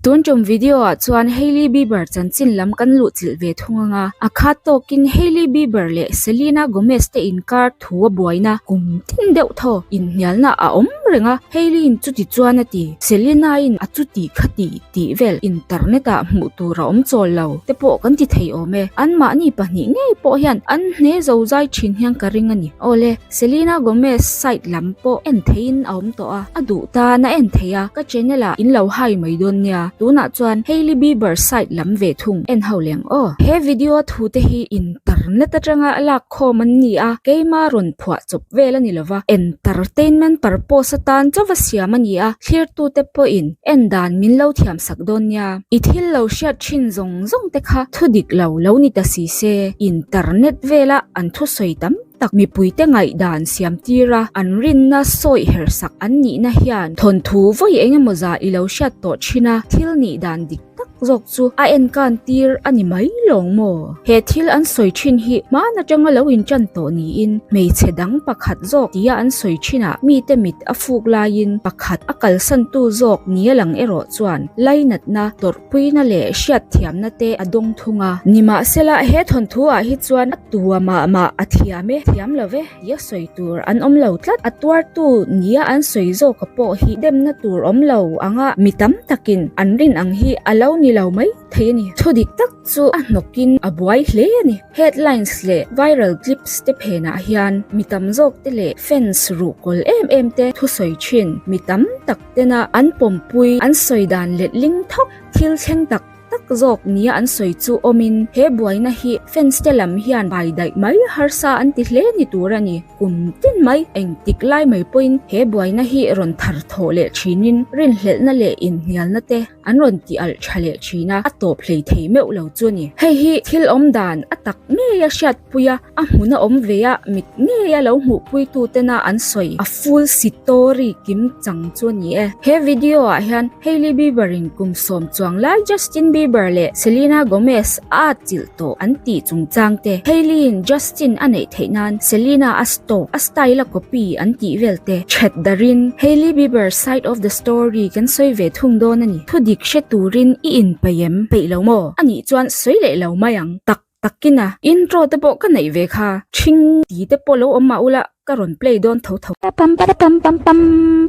Tun tum video ah chuan Hailey Bieber chanchin lam kan luh chilh ve thung ang a, a khat tawkin Hailey Bieber leh Selena Gomez te inkar thu a buaina kum tin deuh thaw inhnialna a awm reng a, Hailey in chuti chuan a ti, Selena in a chuti kha ti tih vel internet ah hmuh tur a awm chawl lo te pawh kan ti thei awm e, anmahni pahnih ngei pawh hian an hne zo zai thin hian ka ring a ni. Awle, Selena Gomez side lam pawh en theihin a awm tawh a, a duh tan a en thei a, ka channel ah in lo hai mai dawn nia, tunah chuan Hailey Bieber side lam ve thung en ho leng aw. He video a thu te hi internet atanga lak khawm an ni a, keima rawn phuah chawp vel a ni lova, entertainment purpose atan chauva siam a ni a, thlirtute pawhin en dan min lo thiam sak dawn nia. I thil lo hriat thin zawng zawng te kha thu dik lo lo ni ta si se, internet vela an thusawi tam tak mipuite ngaihdan siam tir a, an rinna sawi her sak an nihna hian thawnthu vawi eng emaw zah i lo hriat tawh thin a, thil nih dan dik tak zawk chu a enkan tir a ni mai lawng maw? He thil an sawi thin hi hman atanga lo intan tawh niin hmeichhe dang pakhat zawk tia an sawi thinah mite mit a fuk laiin pakhat a kalsantu zawk nia lang erawh chuan lainatna tawrh Puina leh hriatthiamna te a dawng thung a. Nimahsela, he thawnthu-ah hi chuan a tua mah mah a thiam e, thiam lo ve tia sawi tur an awm lo tlat. A tuartu nia an sawi zawka pawh hi demna tur awm lo anga mi tam takin an rin ang hi a lo ni lo mai thei a ni. Thu dik tak chu a hnawkin a buai hle a ni. Headlines leh viral clips te phenah hian mi tam zawk te leh fans ruhkawl em em te thusawi thin mi tam tak Tena an pawmpui an sawi dan letling thawk thil thleng tak tak zawk nia an sawi chu awmin he buaina hi fans te lam hian pai daih mai harsa an ti hle ni tur a ni. Kum tin mai engtik lai mai pawhin he buaina hi rawn thar thawh leh thinin rinhlelhna leh inhnialna te an rawn ti alh tha leh thin a, a tawp hlei thei meuh lo chu a ni. Hei hi thil awm dan a tak ngei a hriat pui a, a hmun a awm ve a, mit ngei a lo hmuhpui tu tena an sawi a full story kim chang chu a ni e. He video ah hian Hailey Bieber in kum sawm chuang lai Justin Bieber leh Selena Gomez a atchilh tawh an tih chungchang te, Hailey in Justin a neih theih nan Selena a stalk, a style a copy an tih vel te that darin Hailey Bieber side of the story kan sawi ve thung dawn a ni. Thudik hre turin i inpeih em? Peih lo maw? Anih chuan sawi leh lo mai ang. Tak. Takina intro te pawh ka neih ve kha ṭhing ti te pawh lo awm mah ula ka rawn play dawn tho tho. Pam para pam pam pam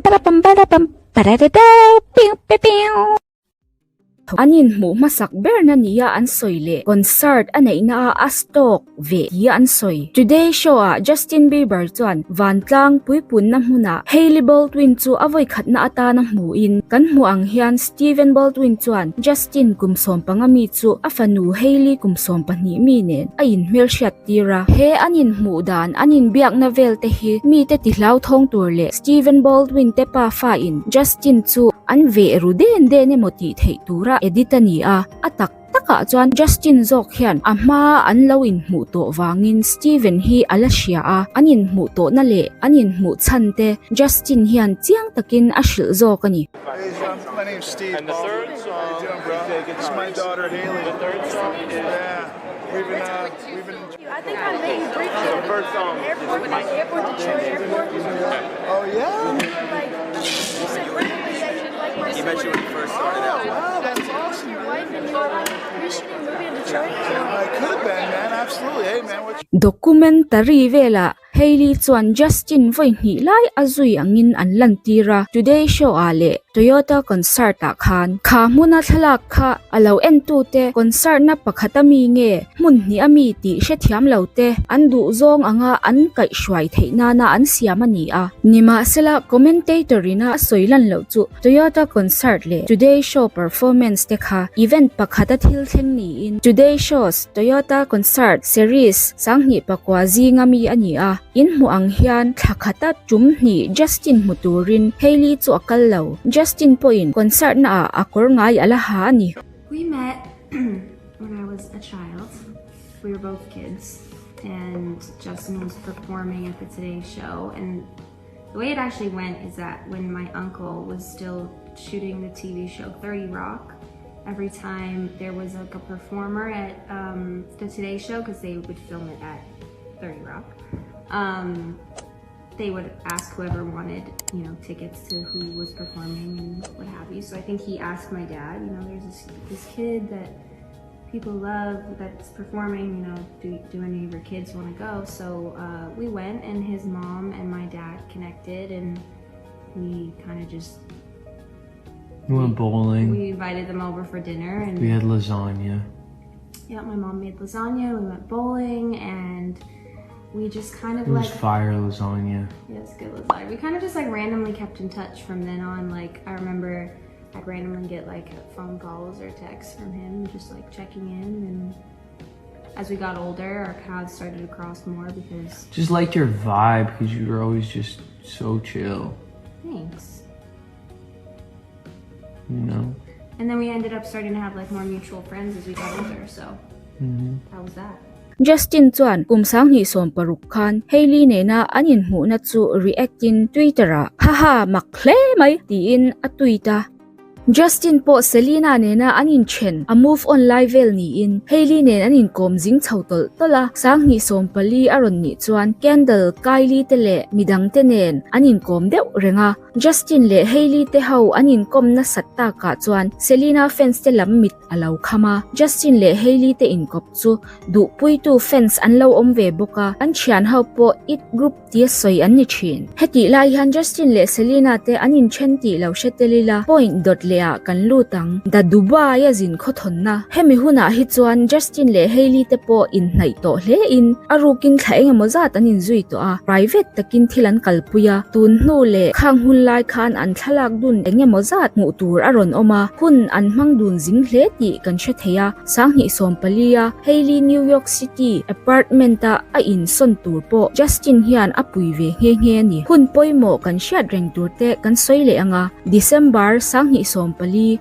para pam para pam para ra ra piu piu piu. An inhmuh hmasak berna nia an sawi leh concert a neihna a a stalk ve tia an sawi. Today Show ah Justin Bieber chuan vantlang puipunna hmunah Hailey Baldwin chu a vawikhatna atana hmuhin kan hmuh ang hian Stephen Baldwin chuan Justin kum 15 mi chu a fanu Hailey kum 12 mi nen a inhmelhriat tir a. He an inhmuh dan an inbiakna vel te hi mite tihlauthawng tur leh Stephen Baldwin te pa fa in Justin chu an veh ru den den emaw tih theih tura edit a ni a, a tak takah chuan Justin zawk hian a hma an lo inhmuh tawh vangin Stephen hi a la hria a, an inhmuh tawhna leh an inhmuh chhan te Justin hian chiang takin a hrilh zawk a ni. Hey, my name's Steve. And the third song, you doing, bro? This is my daughter Haley. The third song is yeah. We've been uh, we've been. I think I met you briefly the first song. Airport, like airport, Detroit airport. Oh yeah. You were like, you said randomly that you like my. He met you when you first started out. Oh wow, that's awesome. Your wife and you were like, were you shooting a movie in Detroit? I could have been, man. Absolutely. Hey, man. What? Documentary velah Hailey chuan Justin vawi hnih lai a zui angin an lantir a, Today Show ah leh Toyota concert ah khan. Kha hmuna thlalak kha a lo entute concert na pakhat a mi nge hmun hnih a mi tih hrethiam lo te an duh zawng anga an kaihhruai theih nana an siam a ni a. Nimahsela commentator ina a sawi lan loh chu Toyota concert leh Today Show performance te kha event pakhat a thil thleng niin Today Show's Toyota concert series 2009 zinga mi a ni a, in hmuh ang hian thla khata tum hnih Justin hmu turin Hailey chu a kal lo. Justin pawhin concert naah a kawr ngai a la ha a ni. We met when I was a child. We were both kids and Justin was performing at the Today Show and the way it actually went is that when my uncle was still shooting the TV show 30 Rock, every time there was like a performer at um, the Today Show, because they would film it at 30 Rock, um, they would ask whoever wanted, you know, tickets to who was performing and what have you. So I think he asked my dad, you know, there's this, this kid that people love that's performing, you know, do, do any of your kids want to go? So uh, we went and his mom and my dad connected and we kind of just We went bowling. We invited them over for dinner and We had lasagna. Yeah, my mom made lasagna. We went bowling and we just kind of It was like fire lasagna. Yeah, it's good lasagna. We kind of just like randomly kept in touch from then on. Like I remember I'd randomly get like phone calls or texts from him, just like checking in. And as we got older, our paths started to cross more because Just liked your vibe because you were always just so chill, thanks. you know? And then we ended up starting to have like more mutual friends as we got older. So that was that. Justin chuan kum 2016 khan Hailey nena an inhmuhna chu react in Twitter ah, Haha, mak hle mai tiin a tweet a. Justin pawh Selena nena an inthen a move on lai vel niin Hailey nen an inkawm zing chho tawlh tawlh a, 2014 a rawn nih chuan Kendall, Kylie te leh midang te nen an inkawm deuh reng a. Justin leh Hailey te ho an inkawm nasat takah chuan Selena fans te lam mit a lo kham a, Justin leh Hailey te inkawp chu duhpuitu fans an lo awm ve bawk a, an thian ho pawh it group tia sawi an ni thin. Hetih lai hian Justin leh Selena te an inthen tih lo hre tel ila, point dawt leh ah kan lut ang. The Dubai a zin khawthawnna. Hemi hunah hi chuan Justin leh Hailey te pawh inhnaih tawh hle in a rukin thla engemaw zat an inzui tawh a, private takin thil an kalpui a, tun hnu leh khang hun lai khan an thlalak dun engemaw zat hmuh tur a rawn awm a, hun an hmang dun zing hle tih kan hre thei a. 2014 a Hailey New York City apartment a a insawn tur pawh Justin hian a pui ve nghe nghe a ni. Hun pawimawh kan hriat reng tur te kan sawi leh ang a, December 2014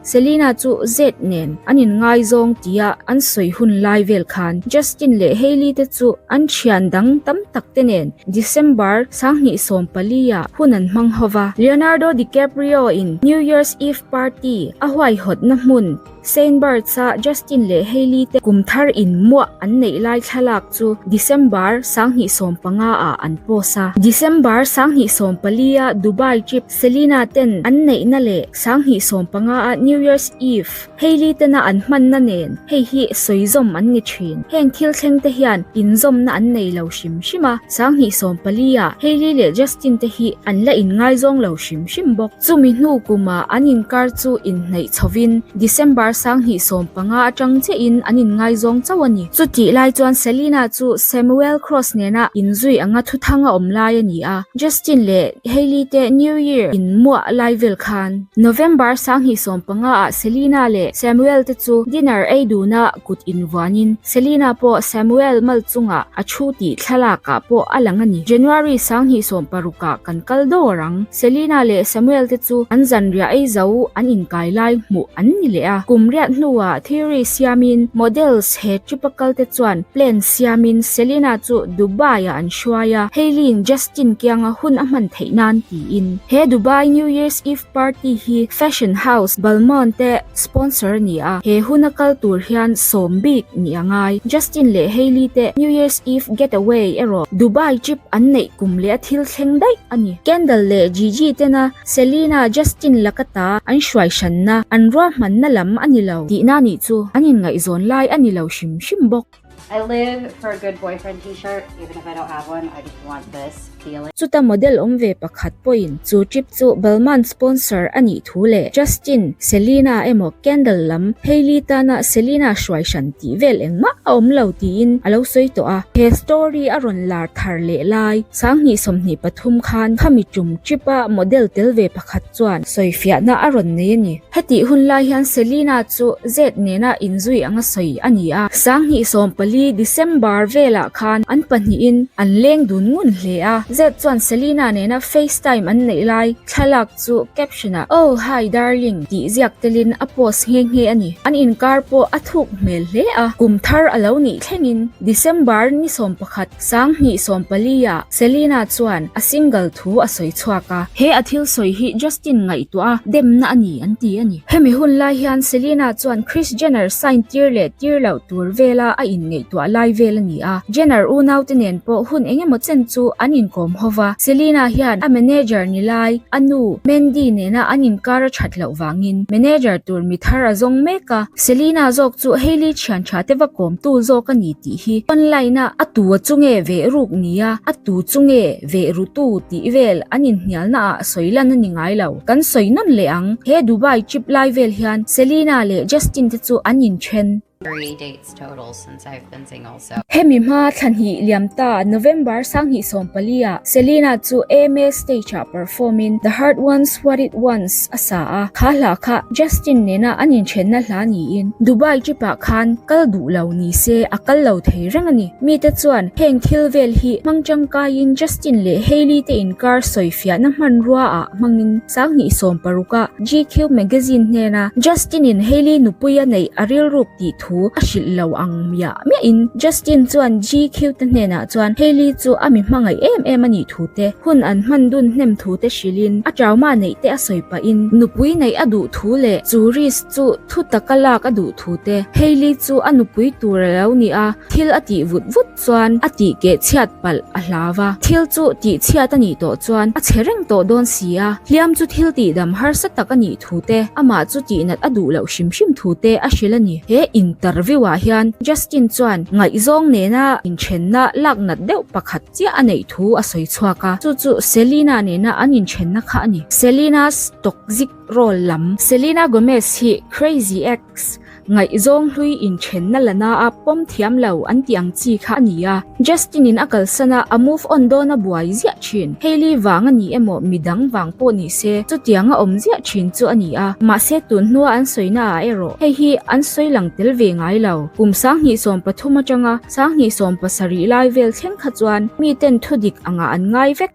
Selena chu Z nen an inngaizawng tia an sawi hun lai vel khan Justin leh Hailey te chu an thian dang tam tak te nen December 2014 ah hun an hmang ho va. Leonardo DiCaprio in New Year's Eve party a huaihawtna hmun Saint Barts-a Justin leh Hailey te kum thar inmuah an neih lai thlalak chu December 2015 ah an post a. December 2014 a Dubai trip Selena ten an neihna leh 2015 a New Year's Eve Hailey tena an hmanna nen hei hi sawi zawm an ni thin. Heng thil thleng te hian inzawmna an nei lo hrim hrim a, 2014 ah Hailey leh Justin te hi an la inngaizawng lo hrim hrim bawk. Chumi hnu kumah an inkar chu inhnaih chhovin December 2015 atang chiahin an inngaizawng chauh a ni. Chutih lai chuan Selena chu Samuel Cross nena inzui anga thuthang a awm lai a ni a, Justin leh Hailey te New Year inmuah lai vel khan. November 2015 ah Selena leh Samuel te chu dinner ei duna kut invuanin Selena pawh Samuel mal chungah a thu tih thlalakah pawh a lang a ni. January 2016 ah kan kal dawr ang. Selena leh Samuel te chu an zanriah ei zo an inkai lai hmuh an ni leh a. Kum riat hnuah theory siamin models he trip a kal te chuan plan siamin Selena chu Dubai ah an hruai a, Hailey-in Justin kianga hun a hman theih nan tiin. He Dubai New Year's Eve party hi fashion house Balmain te sponsor a ni a, he hun a kal tur hian sawm bik ni a ngai. Justin leh Hailey te New Year's Eve getaway erawh Dubai trip an neih kum leh a thil thleng daih a ni. Kendall leh Gigi tena Selena Justin laka ta an hruai hranna, an ruahmanna lam a ni lo tihna nih chu an inngaihzawn lai a ni lo hrim hrim bawk. I live for a good boyfriend t-shirt, even if I don't have one, I just want this feeling. Chuta model awm ve pakhat pawhin chu trip chu Balmain sponsor a nih thu leh Justin, Selena emaw Kendall lam Hailey tana Selena hruai hran tih vel engmah a awm lo tiin a lo sawi tawh a. He story a rawn lar thar leh lai 2023 khan khami tum trip a model tel ve pakhat chuan sawifiahna a rawn nei a ni. Hetih hun lai hian Selena chu Z nena inzui anga sawi a ni a. 2014 December velah khan an pahnihin an leng dun ngun hle a. Z chuan Selena nena FaceTime an neih lai thlalak chu caption ah Oh hi darling tih ziak telin a post nghe nghe a ni. An inkar pawh a thuk hmel hle a. Kum thar a lo nih thlengin December ni 11, 2014 ah Selena chuan a single thu a sawi chhuak a. He a thil sawi hi Justin ngaihtuah a demna a ni an ti a ni. Hemi hun lai hian Selena chuan Kris Jenner sign tir leh tir loh tur vela a inngeih. inngaihtuah lai vel a ni a. Jenner unaute nen pawh hun engemaw chen chu an inkawm ho va. Selena hian a manager ni lai, a nu, Mandy nena an inkar a that loh vangin manager tur mi thar a zawng mek a. Selena zawk chu Hailey thian tha te va kawmtu zawk a ni tih hi online a a tu a chu nge veh ruk nia, a tu chu nge veh rutu tih vel an inhnialna ah sawi lan a ni ngai lo. Kan sawi nawn leh ang, he Dubai trip lai vel hian Selena leh Justin te chu an inthen. Three dates total since I've been single so. Hemi hma thla hnih liam ta November 2014 ah Selena chu AMA stage ah perform in The Heart Wants What It Wants a sa a, kha hla kha Justin nena an inthenna hla niin Dubai trip ah khan kal duh lo ni se a kal lo thei reng a ni. Mite chuan heng thil vel hi hmang tangkaiin Justin leh Hailey te inkar sawifiahna hmanrua ah hmangin 2016 ah GQ magazine hnena Justin-in Hailey nupui a neih a rilruk tih thu a hrilh lo ang miah miahin Justin chuan GQ te hnenah chuan Hailey chu a mi hmangaih em em a nih thu te, hun an hman dun hnem thu te hrilhin a trauma neih te a sawi pahin nupui neih a duh thu leh chu risk chu thu taka lak a duh thu te Hailey chu a nupui tur a lo ni a, thil a tih vut vut chuan a tih keh chhiat palh a hlau va, thil chu tih chhiat a nih tawh chuan a chhe reng tawh dawn si a, hliam chu thil tih dam harsa tak a nih thu te, amah chu tih nat a duh loh hrim hrim thu te a hrilh a ni. He interview ah hian Justin chuan ngaihzawng nena inthenna lak nat deuh pakhat chiah a neih thu a sawi chhuak a, chu chu Selena nena an inthenna kha a ni. Selena's toxic role lam. Selena Gomez hi Crazy Ex Ngaihzawng hlui inthenna la na a pawm thiam lo an tih ang chi kha a ni a, Justin in a kalsan a, a move on dawn a buai ziah thin. Hailey vang a ni emaw midang vang pawh ni se chutiang a awm ziah thin chu a ni a, mahse tun hnua an sawina ah erawh hei hi an sawi lang tel ve ngai lo. Kum 2013 atanga 2017 lai vel thleng kha chuan miten thudik angah an ngai vek.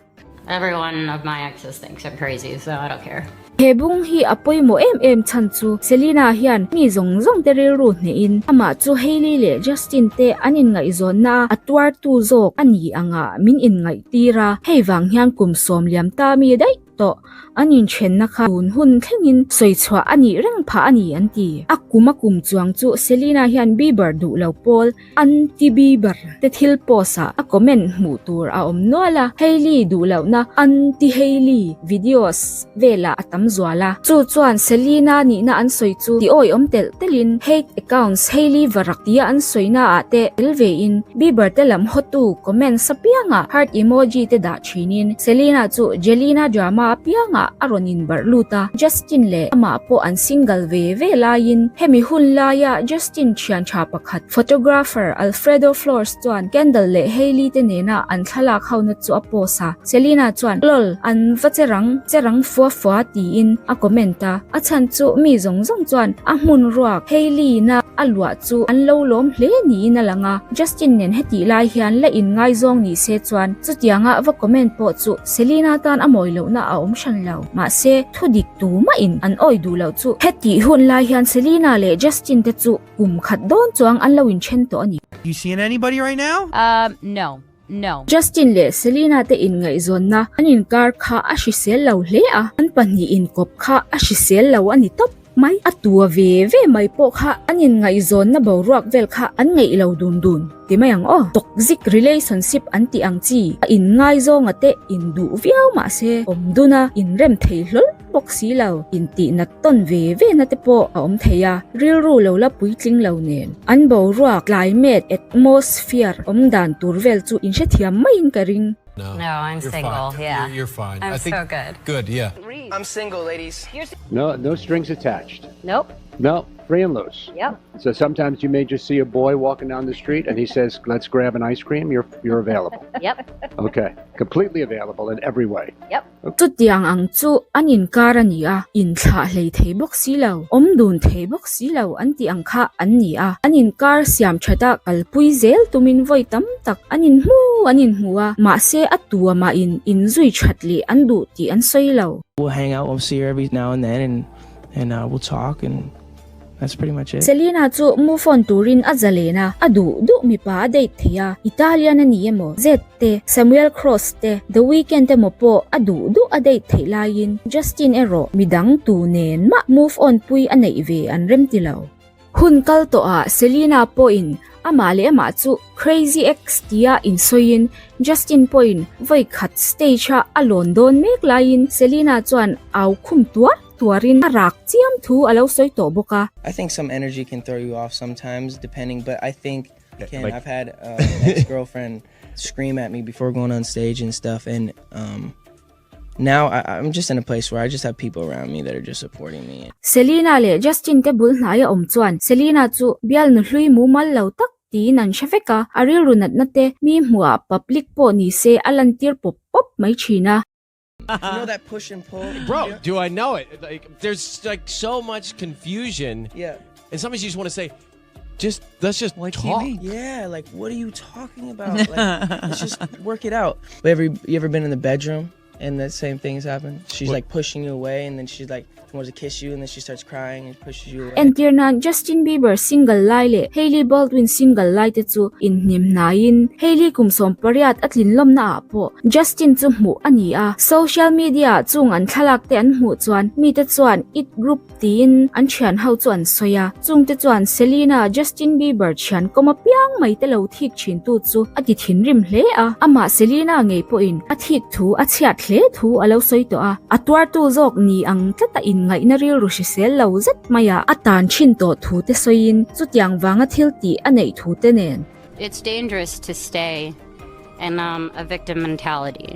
Everyone of my exes thinks I'm crazy so I don't care. He bung hi a pawimawh em em chhan chu Selena hian mi zawng zawng te rilru hnehin amah chu Hailey leh Justin te an inngaihzawnna a tuartu zawk a ni angah min inngaihtir a, hei vang hian kum sawm liam ta mi daih tawh an inthenna kha tun hun thlengin sawi chhuah a nih reng phah a ni an ti. A kum a kum chuang chu Selena hian Bieber duh lo pawl Anti-Bieber te thil post ah a comment hmuh tur a awm nual a, Hailey duh lohna Anti-Hailey videos velah a tam zual a. Chu chuan Selena nihna an sawi chu ti awihawm telh telhin hate accounts Hailey varak tia an sawina ah te tel vein Bieber te lam hawtu comments apiangah heart emoji te dah thinin Selena chu Jelena drama apiangah a rawn inbarh lut a, Justin leh amah pawh an single ve ve laiin hemi hun laia Justin thian tha pakhat Photographer Alfredo Flores chuan Kendall leh Hailey te nena an thlalak hona chu a post a, Selena chuan, Lol, an va che rang, che rang fua fua tiin a comment a, a chhan chu mi zawng zawng chuan a hmun ruak Hailey na a luah chu an lo lawm hle niin a lang a, Justin nen hetih lai hian la inngaizawng ni se chuan chutianga va comment pawh chu Selena tan a mawi lohna a awm hran lo, mahse thudik tumah in an awih duh loh chu hetih hun lai hian Selena leh Justin te chu Kum khat dawn chuang an lo inthen tawh a ni. You seeing anybody right now? Um, no. No. Justin leh Selena te inngaihzawnna an inkar kha a hrisel lo hle a, an pahnih inkawp kha a hrisel lo a ni tawp mai. A tua ve ve mai pawh kha an inngaihzawnna boruak vel kha an ngeih lo dun dun ti mai ang aw. Toxic relationship an tih ang chi a inngaizawng a te induh viau mahse awm dun a inrem thei hlawl. Bawk si lo, intih nat tawn ve ve na te pawh a awm thei a, rilru lo la puitling lo nen. An boruak, climate, atmosphere, awm dan tur vel chu inhrethiam maiin ka ring. No, no, I'm You're single. fine. Yeah. You're, you're fine. I'm I think, so good. Good, yeah. I'm single, ladies. No, no strings attached. Nope. No, free and loose. Yep. So sometimes you may just see a boy walking down the street and he says, "Let's grab an ice cream." You're you're available. Yep. Okay, completely available in every way. Yep. Chutiang ang chu an inkar a ni a, inthlah hlei thei bawk si lo, awm dun thei bawk si lo an tih ang kha an ni a, an inkar siam thata kalpui zel tumin vawi tam tak an inhmu an inhmu a, mahse a tua mahin inzui that leh an duh tih an sawi lo. We'll hang out, we'll see her every now and then and and uh, we'll talk and that's pretty much it. Selena chu move on turin a zalen a, a duh duh mipa a date thei a, Italian a ni emaw, Zedd te, Samuel Cross te, The Weeknd emaw pawh a duh duh a date theih laiin Justin erawh midang tu nen mah move on pui a neih ve an rem ti lo. Hun kal tawhah Selena pawhin. Amah leh amah chu Crazy Ex tia insawiin Justin pawhin vawi khat stage-a a lawn dawn mek laiin Selena chuan au khum tuar tuarin a rak chiam thu a lo sawi tawh bawk a. I think some energy can throw you off sometimes depending but I think can I've had an ex girlfriend scream at me before going on stage and stuff and um now I I'm just in a place where I just have people around me that are just supporting me. Selena leh Justin te bul hnaia awm chuan Selena chu bialnu hlui mumal lo tak tiin an hre vek a, a rilru natna te mi hmuhah public pawh ni se a lantir pawp pawp mai thin a. You know that push and pull? Bro, do I know it? Like there's like so much confusion. Yeah. And sometimes you just want to say, just let's just What do you talk. mean? Yeah, like what are you talking about? Like let's just work it out. But ever you ever been in the bedroom and that same thing's happened? She's like pushing you away and then she's like wants to kiss you and then she starts crying and pushes you away. Entir nan Justin Bieber single lai leh Hailey Baldwin single lai te chu inhnim hnaiin Hailey kum 18 a tlin lawmna ah pawh Justin chu hmuh a ni a, social media ah chung an thlalak te an hmuh chuan mite chuan it group tiin an thian ho chu an sawi a, chungte chuan Selena Justin Bieber thian kawm apiang mai te lo thik thin tu chu a ti thinrim hle a, amah Selena ngei pawhin a thik thu a chhiat hle thu a lo sawi tawh a, a tuartu zawk ni ang tlata inngaihna rilru hrisel lo zet maia a tan thin tawh thu te sawiin chutiang vanga thil tih a neih thu te nen. It's dangerous to stay in um a victim mentality.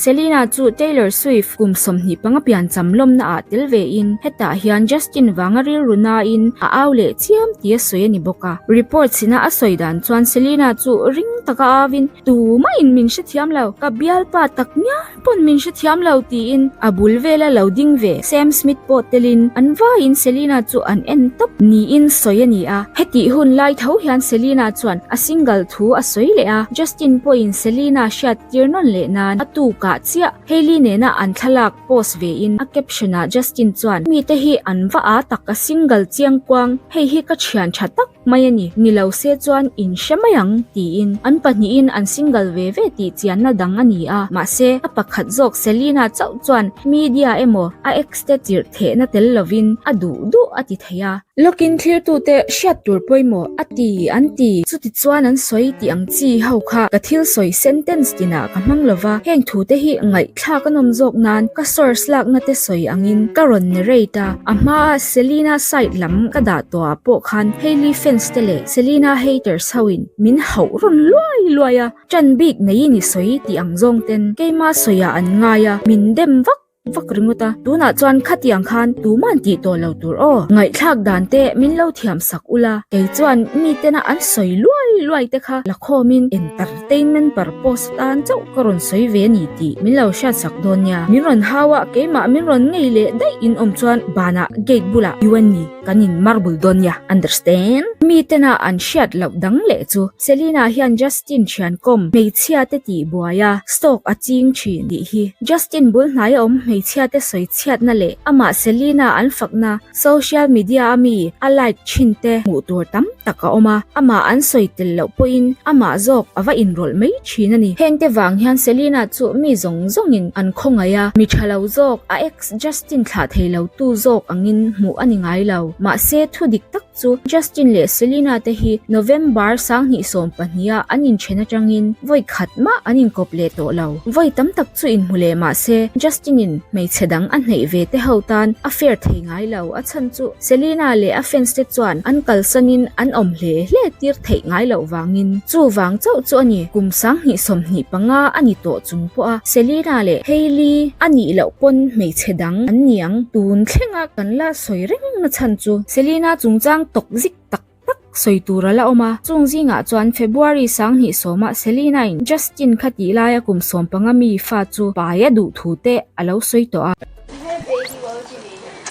Selena chu Taylor Swift kum 25 piancham lawmna ah tel ve in hetah hian Justin vanga rilru nain a au leh chiam tih a sawi a ni bawk a. Report sina a sawi dan chuan Selena chu ring taka au in tumah in min hrethiam lo, ka bialpa tak ngial pawn min hrethiam lo tiin a bul vela lo ding ve Sam Smith pawh telin an vaiin Selena chu an en tawp niin sawi a ni a. Hetih hun lai tho hian Selena chuan a single thu a sawi leh a, Justin pawhin Selena hriat tir nawn leh nan a tukah chiah Hailey nena an thlalak post ve in a caption ah Justin chuan mite hi an va a tak a single chiang kuang hei hi ka thian tha tak mai a ni ni lo se chuan in hre mai ang tiin an pahnihin an single ve ve tih chianna dang a ni a mahse a pakhat zawk Selena chauh chuan media emaw a ex te chirh thehna tel lovin a duh duh a ti thei a. Lawkin thlirtute hriat tur pawimawh a ti an ti. Chutichuan an sawi tih ang chi ho kha ka thil sawi sentence tinah ka hmang lova, heng thute hi ngaihthlak a nawm zawk nan ka source lakna te sawi angin ka rawn narrate a, a hmaa Selena side lam ka dah tawhah pawh khan Hailey fans te leh Selena haters hoin min hauh rawn luai luai a, ṭan bik neiin i sawi tih ang zawng ten keima sawiah an ngai a, min dem vak vak ringawt a, tunah chuan khatiang khan tuman tih tawh lo tur aw. Ngaihthlak dan te min lo thiam sak ula, kei chuan mi tena an sawi luai luai te kha la khawmin entertainment purpose atan chauh ka rawn sawi ve a ni tih min lo hriat sak dawn nia. Min rawn hau a, keimah min rawn ngei leh daih in awm chuan banah gate bulah UN ni kan in marble dawn nia, understand? Mi tena an hriat loh dang leh chu Selena hian Justin thian kawm hmeichhia te tih buai a, stalk a ching thin tih hi. Justin bul hnaia awm hmeichhia te sawi chhiatna leh amah Selena an fakna social media a mi a like thin te hmuh tur tam tak a awm a, amah an sawi tel loh pawhin amah zawk a va inrawlh mai thin a ni. Hengte vang hian Selena chu mi zawng zawngin an khawngaih a, mi tha lo zawk a ex Justin thlah thei lo tu zawk angin hmuh a ni ngai lo. Mahse thu dik tak chu Justin leh Selena te hi November 2012 a an inthen atangin vawi khat mah an inkawp leh tawh lo. Vawi tam tak chu inhmu leh mah se Justin in hmeichhe dang a hneih ve te ho tan a fair thei ngai lo. A chhan chu Selena leh a fans te chuan an kalsanin an awm hle hle tir theih ngai loh vangin chuvang chauh chu a ni. Kum 2025 a ni tawh chung pawh a Selena leh Hailey a nih loh pawn hmeichhe dang an niang tun thlenga kan la sawi reng na chhan chu Selena chungchang tawk zik tak tak sawi tur a la awm a, chung zingah chuan February 2010 ah Selena in Justin kha tih laia kum 15 mi fa chu pai a duh thu te a lo sawi tawh a.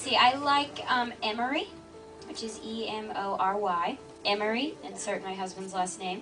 See, I like um Emory, which is E M O R Y, Emory, insert my husband's last name.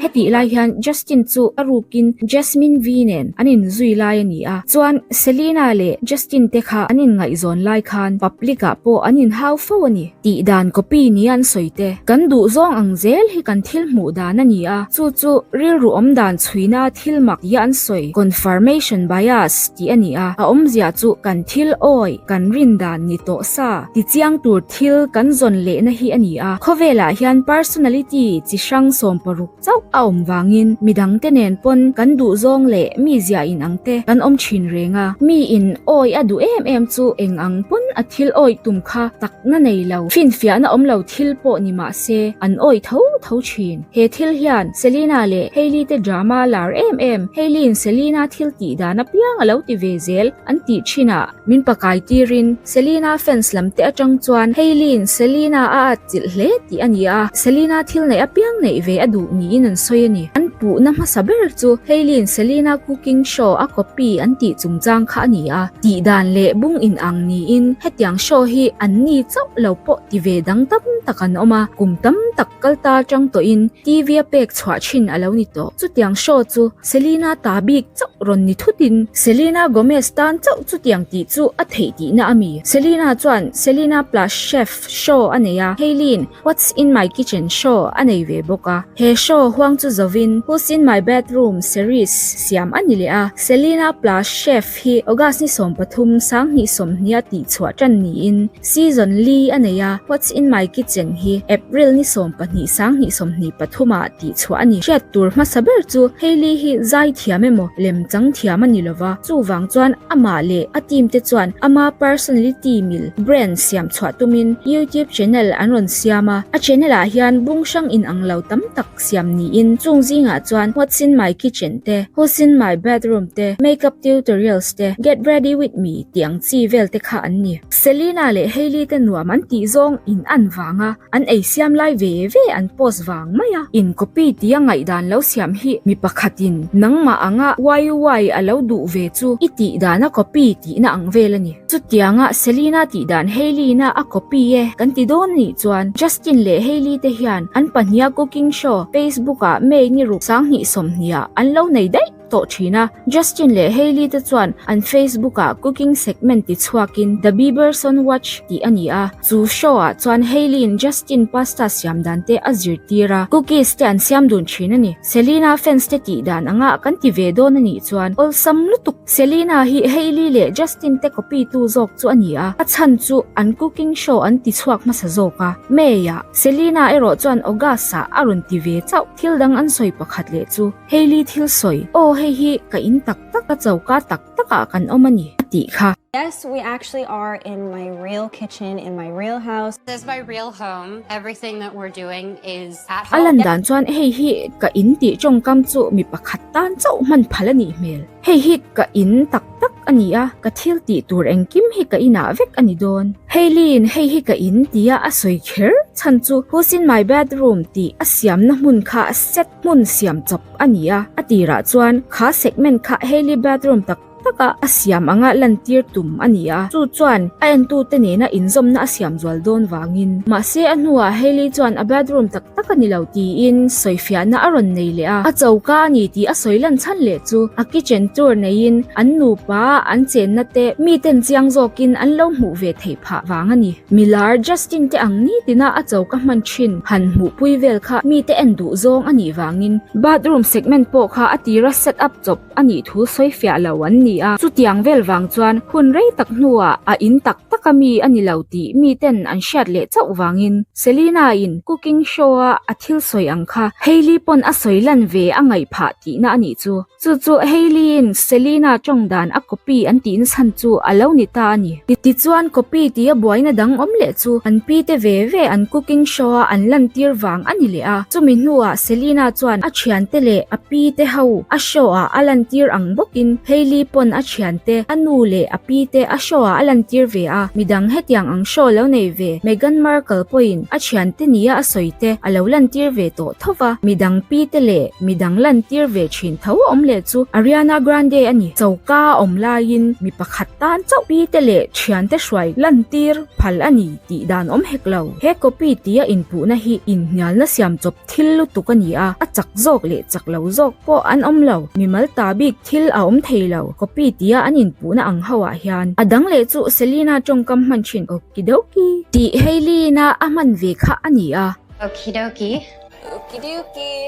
Hetih lai hian Justin chu a rukin Jasmine V nen an inzui lai a ni a, chuan Selena leh Justin te kha an inngaihzawn lai khan public ah pawh an inhau fo a ni. Tih dan copy nia an sawi te. Kan duh zawng ang zel hi kan thil hmuh dan a ni a, chu chu rilru awm dan chhuina thil mak tia an sawi, confirmation bias, tih a ni a, a awmzia chu kan thil awi, kan rin dan ni tawh sa, ti chiang tur thil kan zawn lehna hi a ni a, khawvelah hian personality chi hrang 16 chauh a awm vangin midangte nen pawn kan duhzawng leh mizia inang te kan awm thin reng a, mi in awi a duh em em chu eng ang pawn a thil awi tum kha takna nei lo, finfiahna awm lo thil pawh ni mah se an awi tho tho thin. He thil hian Selena leh Hailey te drama lar em em, Hailey in Selena thil tih dan apiang a lo ti ve zel an tih thin ah, Min pakai tirin Selena fans lam te atang chuan Hailey-in Selena a atchilh hle tih a ni a, Selena thil neih apiang neih ve a duh niin an sawi a ni. An puhna hmasa ber chu Hailey-in Selena cooking show a copy an tih chungchang kha a ni a, tih dan leh bung inang niin hetiang show hi an ni chauh lo pawh ti ve dang tam tak an awm a, kum tam tak kal ta atang tawhin TV a pek chhuah thin a lo ni tawh. Chutiang show chu Selena ta bik chauh rawn ni thutin Selena Gomez tan chauh chutiang tih chu a theih tihna a mi. Selena chuan Selena Plus Chef show a nei a, Hailey-in What's in my kitchen show a nei ve bawk a. He show huang chu zovin Who's in my bedroom series siam a ni leh a. Selena Plus Chef hi August ni 13 2020 a tihchhuah tan niin season li a nei a, What's in my kitchen hi April ni 12 2023 ah tihchhuah a ni. Hriat tur hmasa ber chu Hailey hi zai thiam emaw lem chang thiam a ni lova, chuvang chuan amah leh a team te chuan ama personality mil brand siam chhuah tumin YouTube channel an rawn siam a, a channel ah hian bung hrang inang lo tam tak siam niin chung zingah chuan What's in my kitchen te, Who's in my bedroom te, Makeup tutorials te, Get ready with me tih ang chi vel te kha an ni. Selena leh Hailey te nuam an tih zawng in an vang a. An ei siam lai ve ve an post vang mai a, in copy tia ngaihdan lo siam hi mi pakhatin nangmah anga YY a lo duh ve chu i tih dan a copy tihna ang vel a ni. Chutianga Selena tih dan Hailey-na a copy e kan ti dawn anih chuan Justin leh Hailey te hian an pahniha cooking show Facebook ah May ni ruk 2020 ah an lo nei daih. tawh thin a. Justin leh Hailey te chuan an Facebook ah cooking segment ti chhuakin The Biebers on Watch tih a ni a. Chu show ah chuan Hailey in Justin pasta siam dan te a zirtir a, cookies te an siam dun thin a ni. Selena fans te tih dan anga kan ti ve dawn a nih chuan awlsam lutuk. Selena hi Hailey leh Justin te copy tu zawk chu a ni a, a chhan chu an cooking show an ti chhuak hmasa zawk a. May ah Selena erawh chuan August ah a rawn ti ve chauh. Thil dang an sawi pakhat leh chu Hailey thil sawi, Aw hei hi ka in tak tak a choka tak takah kan awm a ni, a tih kha. Yes, we actually are in my real kitchen in my real house. This is my real home, everything that we're doing is at A home. lan dan chuan hei hi ka in tih tawngkam chu mi pakhat tan chauh hman phal a nih hmel. Hei hi ka in tak tak a ni a, ka thil tih tur engkim hi ka inah vek a ni dawn. Hailey-in hei hi ka in tia a sawi kher chhan chu Who's in my bedroom tih a siamna hmun kha set hmun siam chawp a ni a, a tirah chuan kha segment kha Hailey bedroom tak taka a siam anga lantir tum a ni a, chu chuan a entute nena inzawmna a siam zual dawn vangin. Mahse a hnuah Hailey chuan a bedroom tak tak a ni lo tiin sawifiahna a rawn nei leh a, a choka a ni tih a sawi lan chhan leh chu a kitchen tour neiin an nupa an chenna te miten chiang zawkin an lo hmuh ve theih phah vang a ni. Milar Justin te ang nitina a choka hman thin han hmuhpui vel kha mite en duh zawng a nih vangin bathroom segment pawh kha a tira set up chawp a nih thu sawi fiah lo an ni a, chutiang vel vang chuan hun rei tak hnuah a in tak tak a mi a ni lo tih miten an hriat leh chauh vangin Selena in cooking show a a thil sawi ang kha Hailey pawn a sawi lan ve a ngaih phah tihna a nih chu. Chu chu Hailey in Selena tawng dan a copy an tih nachhan chu a lo ni ta a ni. Tichuan copy tia buaina dang awm leh chu an pi te ve ve an cooking show a an lantir vang a ni leh a, chumi hnuah Selena chuan a thiante leh a pi te ho a show ah a lantir ang bawkin Hailey pawn. pawn a thiante, a nu leh a pi te a show ah a lantir ve a, midang hetiang ang show lo nei ve Meghan Markle pawhin a thiante nia a sawi te a lo lantir ve tawh tho va, midang pi te leh midang lantir ve thin tho awm leh chu Ariana Grande a ni. Choka a awm laiin mi pakhat tan chauh pi te leh thiante hruai lantir phal a ni tih dan awm hek lo. He copy tia inpuhna hi inhnialna siam chawp thil lutuk a ni a, a chak zawk leh chak lo zawk pawh an awm lo. Mimal ta bik thil a awm thei lo, copy tia an inpuhna ang ho ah hian. A dang leh chu Selena tawngkam hman thin Okidoki tih Hailey-in-a a hman ve kha a ni a. Okidoki.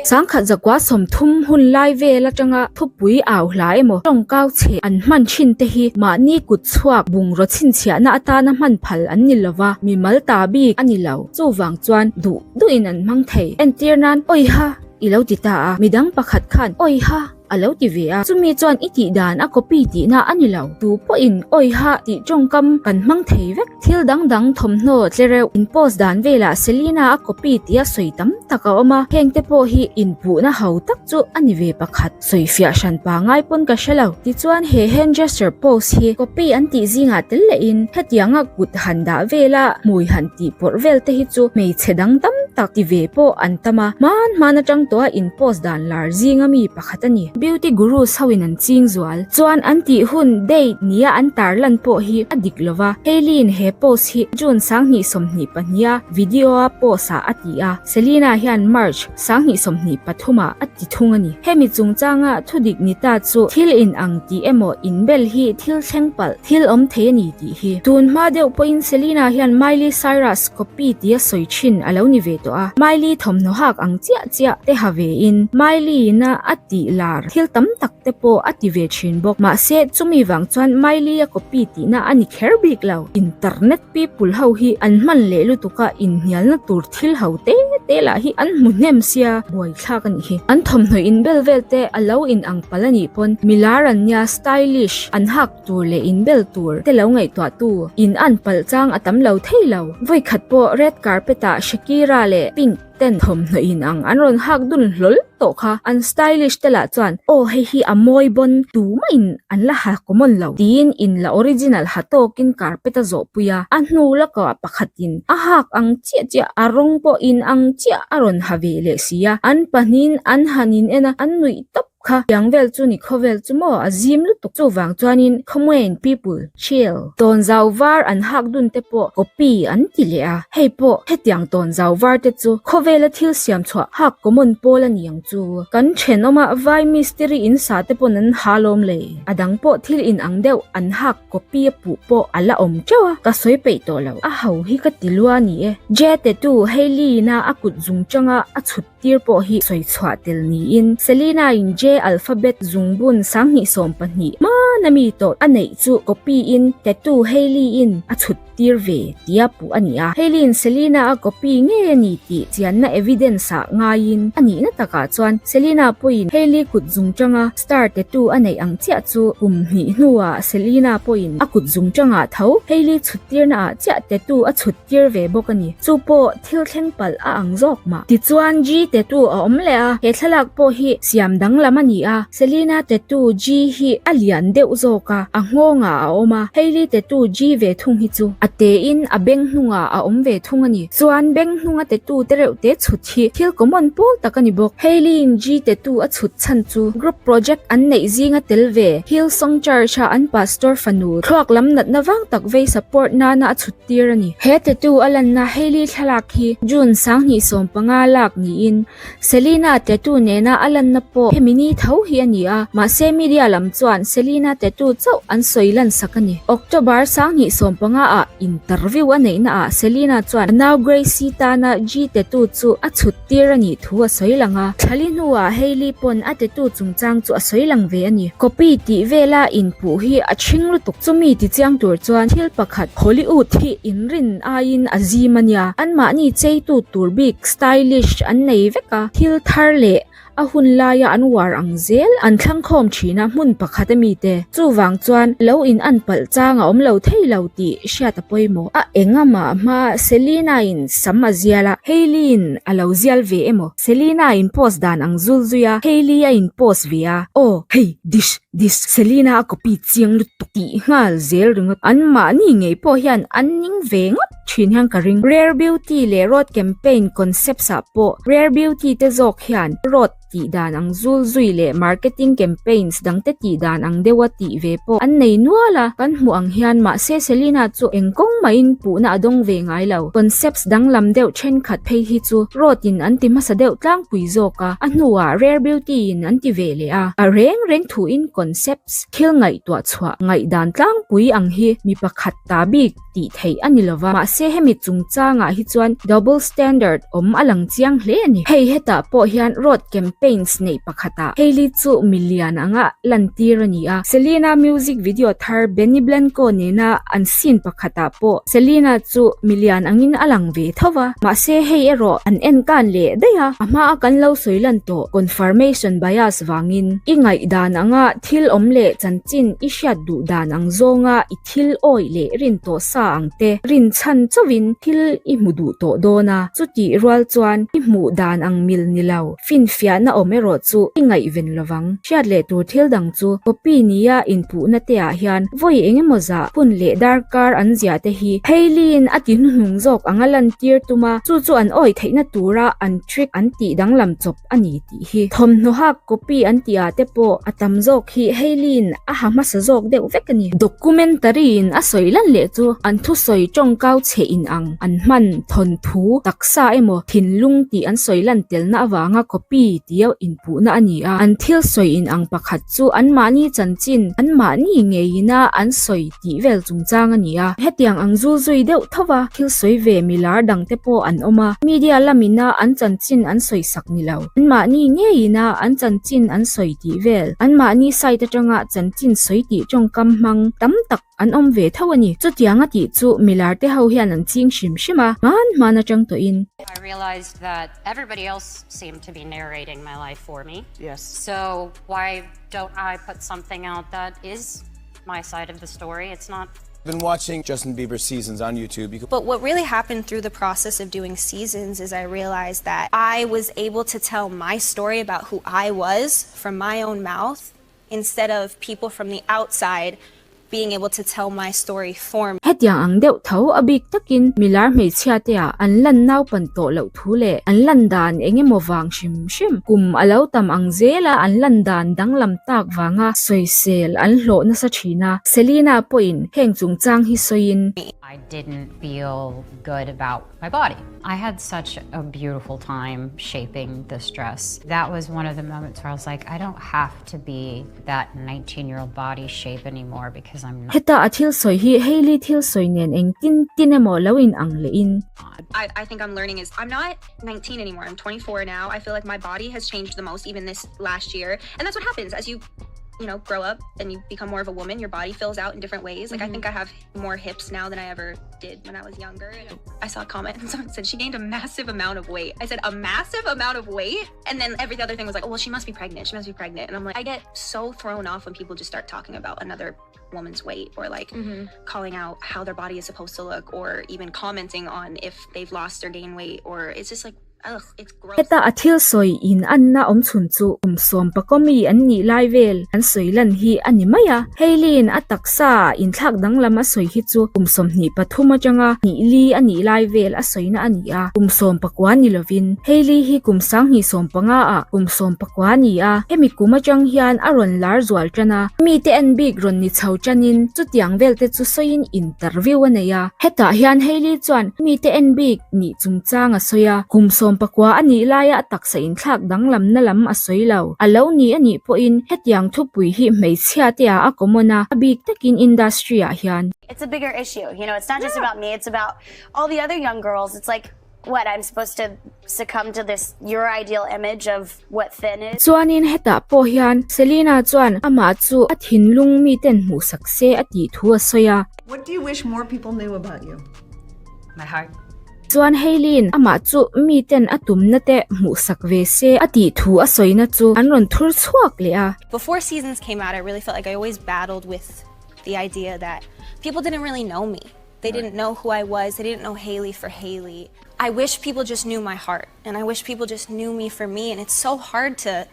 Sangkhat zakua 30 hun lai vel atanga thupui au hla emaw tawngkau chhe an hman thin te hi mahni kut chhuak bungraw chhinchhiahna atana hman phal an ni lova, mimal ta bik a ni lo. Chuvang chuan duh duhin an hmang thei. Entir nan, Awiha! I lo ti ta a, midang pakhat khan, Awiha! A lo ti ve a, chumi chuan i tih dan a copy tihna a ni lo. Tu pawhin awiha tih tawngkam kan hmang thei vek. Thil dang dang thawmhnaw tle reuh in post dan velah Selena a copy tia sawi tam tak a awm a, hengte pawh hi inpuhna ho tak chu a ni ve pakhat. Sawi fiah hran pa ngai pawn ka hre lo. Tichuan he hand gesture post hi copy an tih zingah tel lehin hetianga kut han dah vela hmui han tih pawrh vel te hi chu hmeichhe dang tam tak ti ve pawh an tam a, hman hman atang tawha in post dan lar zinga mi pakhat a ni. Beauty gurus ho in an ching zual chuan an tih hun date nia an tar lan pawh hi a dik lova. Hailey-in he post hi June 2022 a video a post ah a ti a, Selena hian March 2023 ah a ti thung a ni. Hemi chungchanga thudik ni ta chu thil in ang tih emaw inbel hi thil thleng palh thil awm thei a ni tih hi. Tun hma deuh pawhin Selena hian Miley Cyrus copy tia sawi thin a lo ni ve tawh a, Miley thawmhnaw hak ang chiah chiah te ha ve in Miley na a tih lar thil tam tak te pawh a ti ve thin bawk. Mahse chumi vang chuan Miley a copy tihna a ni kher bik lo. Internet people ho hi an hman leh lutuk a inhnialna tur thil ho te te lah hi an hmu hnem sia buaithlak a nih hi. An thawmhnaw inbel vel te a lo in ang palh a nih pawn milar an nia stylish an hak tur leh inbel tur te lo ngaihtuah tu in an palh chang a tam lo thei lo. Vawikhat pawh red carpet ah Shakira leh Pink ten thawmhnaw in ang an rawn hak dun hlawl tawh kha an stylish te lah chuan aw hei hi a mawi bawn tumah in an la ha common lo tiin in la original ha tawkin carpet a zawh pui a, a hnu lakah pakhat in a hak ang chiah chiah a rawng pawh in ang chiah a rawn ha ve leh si a, an pahnihin an han in en a an nuih tawp. Kha tiang vel chu ni khawvel chu maw a zim lutuk chuvang chuanin khawmuain people chill tawnzau var an hak dun te pawh copy an ti leh a hei pawh hetiang tawnzau var te chu khawvela thil siam chhuah hak common pawl a ni ang chu kan thenawma vai mistiri in sa te pawn an ha lawm le a dang pawh thil in ang deuh an hak copy a puh pawh a la awm teuh a ka sawi peih tawh lo a ho hi ka ti lua ni e Jete tu Hailey na a kut zung changa a chhut Tir pawh hi sawi chhuah tel niin Selena in J alphabet zungbun 2020 hmana mi tawh a neih chu copy in tattoo Hailey in a chhut tir ve tia puh a ni a. Hailey in Selena a copy ngei a ni tih chianna evidence ah ngaiin a nihna takah chuan Selena pawhin Hailey kut zungtanga star tattoo a neih ang chiah chu kum hnih hnuah Selena pawhin a kut zungtangah tho Hailey chhut tirna ah chiah tattoo a chhut tir ve bawk a ni. Chu pawh thil thleng palh a ang zawk mah. Tichuan G tattoo a awm leh a, he thlalak pawh hi siam danglam a ni a, Selena tattoo G hi a lian deuh zawk a, a nghawngah a awm a, Hailey tattoo G ve thung hi chu a tein a beng hnungah a awm ve thung a ni. Chuan beng hnunga tattoo te reuh te chhut hi thil common pawl tak a ni bawk. Hailey-in G tattoo a chhut chhan chu group project an neih zinga tel ve Hillsong Church-a an pastor fanu thluak lam natna vang tak vei support nana a chhut tir a ni. He tattoo a lanna Hailey thlalak hi June 2015 lak niin Selena tattoo nena a lanna pawh hemi ni tho hi a ni a, mahse media lam chuan Selena tattoo chauh an sawi lansak a ni. October 2015 ah interview a neihna ah Selena chuan a nau Gracie tana G tattoo chu a chhut tir a nih thu a sawi lang a, thlali hnuah Hailey pawn a tattoo chungchang chu a sawi lang ve a ni. Copy tih vela inpuh hi a ṭhing lutuk. Chumi tichiang tur chuan thil pakhat Hollywood hi inrin aiin a zim a nia. Anmahni cheitu tur bik stylish an nei vek a, thil thar leh a hun laia an uar ang zel an thlang khawm thin a hmun pakhat a mite. Chuvang chuan lo in an palh chang a awm lo thei lo tih hriat a pawimawh. A engamah hma Selena in sam a zial a, Hailey in a lo zial ve emaw? Selena in post dan ang zul zui a, Hailey a in post ve a, aw hei dish. This Selena a copy chiang lutuk tih nghal zel ringawt. An mahni ngei pawh hian an ning ve ngawt thin hian ka ring. Rare Beauty leh Rhode campaign concepts ah pawh Rare Beauty te zawk hian Rhode tih dan ang zul zui leh marketing campaigns dangte tih dan ang deuha tih ve pawh an nei nual a, kan hmuh ang hian mahse Selena chu eng kawng mahin puhna a dawng ve ngai lo. Concepts danglam deuh thenkhat phei hi chu Rhode in an ti hmasa deuh tlangpui zawk a, a hnuah Rare Beauty in an ti ve leh a, a reng reng thuin concepts thil ngaihtuah chhuah ngaihdan tlangpui ang hi mi pakhat ta bik tih theih a ni lova, mahse hemi chungchangah hi chuan double standard awm a lang chiang hle a ni. Hei hetah pawh hian road campaigns neih pakhatah Hailey chu milian anga lantir a ni a, Selena music video thar Benny Blanco nena an scene pakhatah pawh Selena chu milian angin a lang ve tho va, mahse hei erawh an en kan leh daih a, a hmaa kan lo sawi lan tawh confirmation bias vangin i ngaihdan anga thil awm leh chanchin i hriat duh dan ang zawnga i Thil awih leh rin tawh sa ang te, rin chhan chauhin thil i hmu duh tawh dawn a, chutih rual chuan i hmuh dan ang mil ni lo, finfiahna awm erawh chu i ngaihven lovang. Hriat leh tur thil dang chu copy nia inpuhna te ah hian vawi eng emaw zah hun leh darkar an ziah te hi Hailey-in a ti hnuhnung zawk anga lantir tum a, chu chu an awih theihna tura an trick an tih danglam chawp a ni tih hi. Thawmhnaw hak copy an tih ah te pawh a tam zawk hi Hailey-in a ha hmasa zawk deuh vek a ni. Documentary in a sawi lan leh chu an thusawi tawngkau chhe in ang an hman thawnthu taksa emaw thinlung tih an sawi lan telna avanga copy tia inpuhna a ni a. An thil sawi in ang pakhat chu anmahni chanchin anmahni ngeiina an sawi tih vel chungchang a ni a. Hetiang ang zul zui deuh tho va thil sawi ve milar dangte pawh an awm a, media lamina an chanchin an sawi sak ni lo. Anmahni ngeiina an chanchin an sawi tih vel, anmahni site atanga chanchin sawi tih tawngkam hmang tam tak an awm ve tho a ni. Chutianga tih chu milar te ho hian an ching hrim hrim a, hman hman atang tawhin. I realized that everybody else seemed to be narrating my life for me. Yes. So why don't I put something out that is my side of the story? It's not Been watching Justin Bieber seasons on YouTube. You But what really happened through the process of doing seasons is I realized that I was able to tell my story about who I was from my own mouth instead of people from the outside being able to tell my story for me. Hetiang ang deuh tho a bik takin milar hmeichhia te ah an lan naupan tawh loh thu leh an lan dan eng emaw vang hrim hrim kum a lo tam ang zela an lan dan danglam tak vanga sawisel an hlawh nasa thin a, Selena pawhin heng chungchang hi sawiin. I didn't feel good about my body. I had such a beautiful time shaping this dress. That was one of the moments where I was like, I don't have to be that 19 year old body shape anymore because I'm not. Heta a thil sawi hi Hailey thil sawi nen engtin tin emaw lo in ang lehin. I, I think I'm learning is I'm not 19 anymore. I'm 24 now. I feel like my body has changed the most even this last year. And that's what happens as you you know, grow up and you become more of a woman, your body fills out in different ways. Like mm-hmm. I think I have more hips now than I ever did when I was younger. And I saw a comment and someone said she gained a massive amount of weight. I said a massive amount of weight? And then every other thing was like, oh, well, she must be pregnant. She must be pregnant. And I'm like, I get so thrown off when people just start talking about another woman's weight or like mm-hmm. calling out how their body is supposed to look or even commenting on if they've lost or gained weight or it's just like ugh it's gross. Heta a thil sawi in anna awm chhun chu kum sawm pakua mi an nih lai vel an sawi lan hi a ni mai a. Hailey-in a taksa ah inthlak danglam a sawi hi chu kum 23 atanga hnih li a nih lai vel a sawina a ni a, kum 19 ni lovin. Hailey hi kum 2015 ah kum 19 a ni a, hemi kum atang hian a rawn lar zual tan a, mite en bik rawn ni chho tanin chutiang vel te chu sawiin interview a nei a. Hetah hian Hailey chuan mite en bik nih chungchang a sawi a, kum 19 a nih laia a taksa inthlak danglamna lam a sawi lo. A lo ni a nih pawhin hetiang thupui hi hmeichhia te ah a common a, a bik takin industry ah hian. It's a bigger issue, you know, it's not just about me, it's about all the other young girls. It's like, what, I'm supposed to succumb to this your ideal image of what thin is? Chuanin hetah pawh hian Selena chuan amah chu a thinlung miten hmuhsak se a tih thu a sawi a. What do you wish more people knew about you? My heart. Chuan Hailey-in amah chu miten a tumna te hmuhsak ve se a tih thu a sawina chu an rawn thur chhuak leh a. Before Seasons came out, I really felt like I always battled with the idea that people didn't really know me. They didn't know who I was. They didn't know Hailey for Hailey. I wish people just knew my heart and I wish people just knew me for me and it's so hard to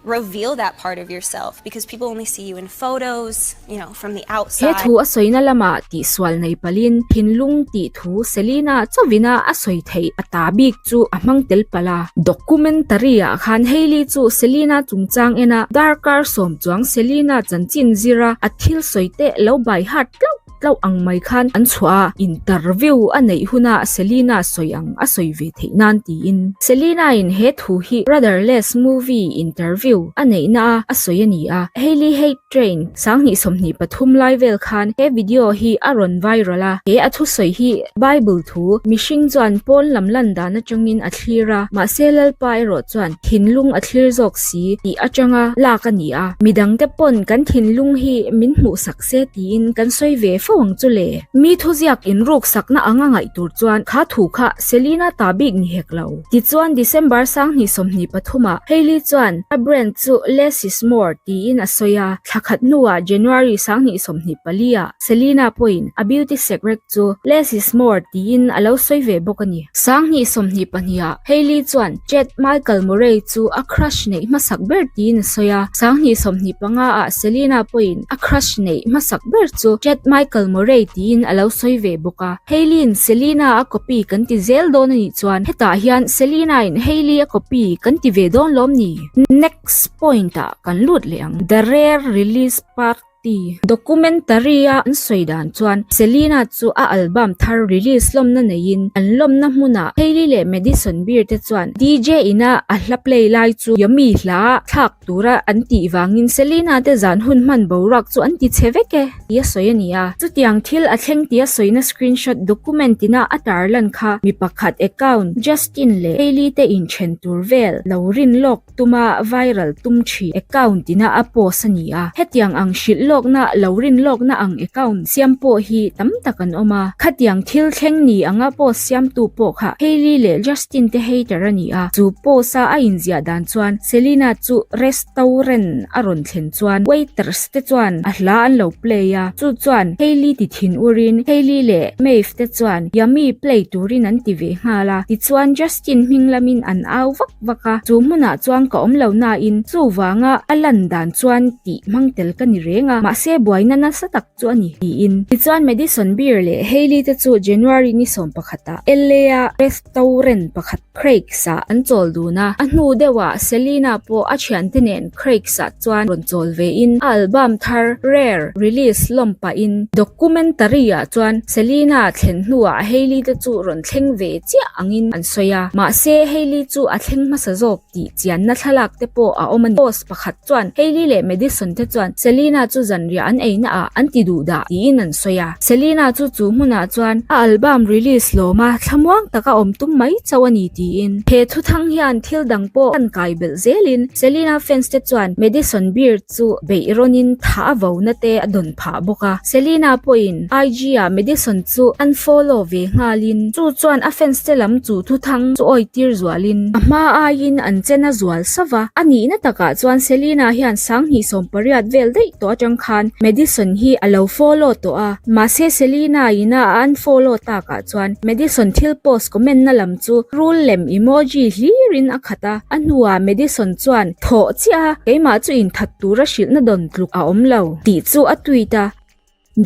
reveal that part of yourself because people only see you in photos, you know, from the He outside. thu a sawina lamah tihsual nei palin thinlung tih thu Selena chawina a sawi theih a ta bik chu a hmang tel palh a. Documentary ah khan Hailey chu Selena chungchang ena darkar sawm chuang Selena chanchin zira a thil sawi te lo by heart tlauh tlauh ang mai khan an chhuah a, interview a neih huna Selena sawi ang a sawi ve theih nan tiin. Selena in he thu hi Rudderless movie interview a neihna a a sawi a ni a, Hailey Hate Train 20 23 lai vel khan he video hi a rawn viral a, he a thusawi hi Bible thu mihring chuan pawn lam lan dan atangin a thlir a, mahse Lalpa erawh chuan thinlung a thlir zawk si tih atanga lak a ni a, midangte pawn kan thinlung hi min hmuhsak se tiin kan sawi ve fo ang chu le. Mi thuziak inruk sakna anga ngaih tur chuan kha thu kha Selena ta bik ni hek lo. Tichuan December 2023 ah Hailey chuan a brand chu Less is more tiin a sawi a, thla khat hnuah January 2024 ah Selena pawhin a beauty secret chu Less is more tiin a lo sawi ve bawk a ni. 2022 ah Hailey chuan Chad Michael Murray chu a crush neih hmasak ber tiin a sawi a, 2025 ah Selena pawhin a crush neih hmasak ber chu Chad Michael Murray tiin a lo sawi ve bawk a. Hailey-in Selena a copy kan ti zel dawn a nih chuan hetah hian Selena-in Hailey a copy kan ti ve dawn lawm ni? Next point ah kan lut leh ang. The Rare Release Party Documentary a an sawi dan chuan Selena chu a album thar release lawmna neiin an lawmna hmunah Hailey leh Madison Beer te chuan DJ ina a hla play lai chu Yummy hla thlak tura an tih vangin Selena te zan hun hman boruak chu an ti chhe vek e tih a sawi a ni a. Chutiang thil a thleng tih a sawina screenshot document ina a tarlan kha mi pakhat account Justin leh Hailey te inthen tur vel lo rin lawk tuma viral tum thin account ina a post a ni a. Hetiang ang hrilh lawkna lo rin lawkna ang account siam pawh hi tam tak an awm a. Khatiang thil thleng ni anga post siamtu pawh kha Hailey leh Justin te hater a ni a, chu post a a inziah dan chuan Selena chu restaurant a rawn thlen chuan waiters te chuan a hla an lo play a, chu chuan Hailey ti thin urin Hailey leh Maeve te chuan Yummy play turin an ti ve nghal a, tichuan Justin hming lamin an au vak vak a, chu hmunah chuan ka awm lo nain chuvanga a lan dan chuan tih hmang tel ka ni reng a, mahse buaina nasa tak chu a ni, tiin. Tichuan Madison Beer leh Hailey te chu January ni 11 ah LA a restaurant pakhat Craig's ah an chawl dun a, a hnu deuhah Selena pawh a thiante nen Craig's ah chuan rawn chawl vein a album thar Rare release lawm pahin documentary ah chuan Selena thlen hnuah Hailey te chu rawn thleng ve chiah angin an sawi a, mahse Hailey chu a thleng hmasa zawk tih chianna thlalak te pawh a awm a ni. Post pakhat chuan Hailey leh Madison te chuan Selena chu zanriah an eina ah an ti duh dah tiin an sawi a. Selena chu chu hmunah chuan a album release lawma thlamuang taka awm tum mai chauh a ni tiin. He thuthang hian thil dang pawh an kai belh zelin Selena fans te chuan Madison Beer chu beih rawnin thah a vona te a dawn phah bawk a. Selena pawhin IG ah Madison chu unfollow ve nghalin chu chuan a fans te lam chu thuthang chu awi tir zualin a hma aiin an chen a zual sauh va. A nihna takah chuan Selena hian 2018 vel daih tawh atang khan Madison hi a lo follow tawh a, mahse Selena ina a unfollow takah chuan Madison thil post comment na lam chu rul lem emoji hlirin a khat a, a hnuah Madison chuan thawh chiah a, keimah chu inthat tura hrilhna dawn tluk a awm lo tih chu a tweet a.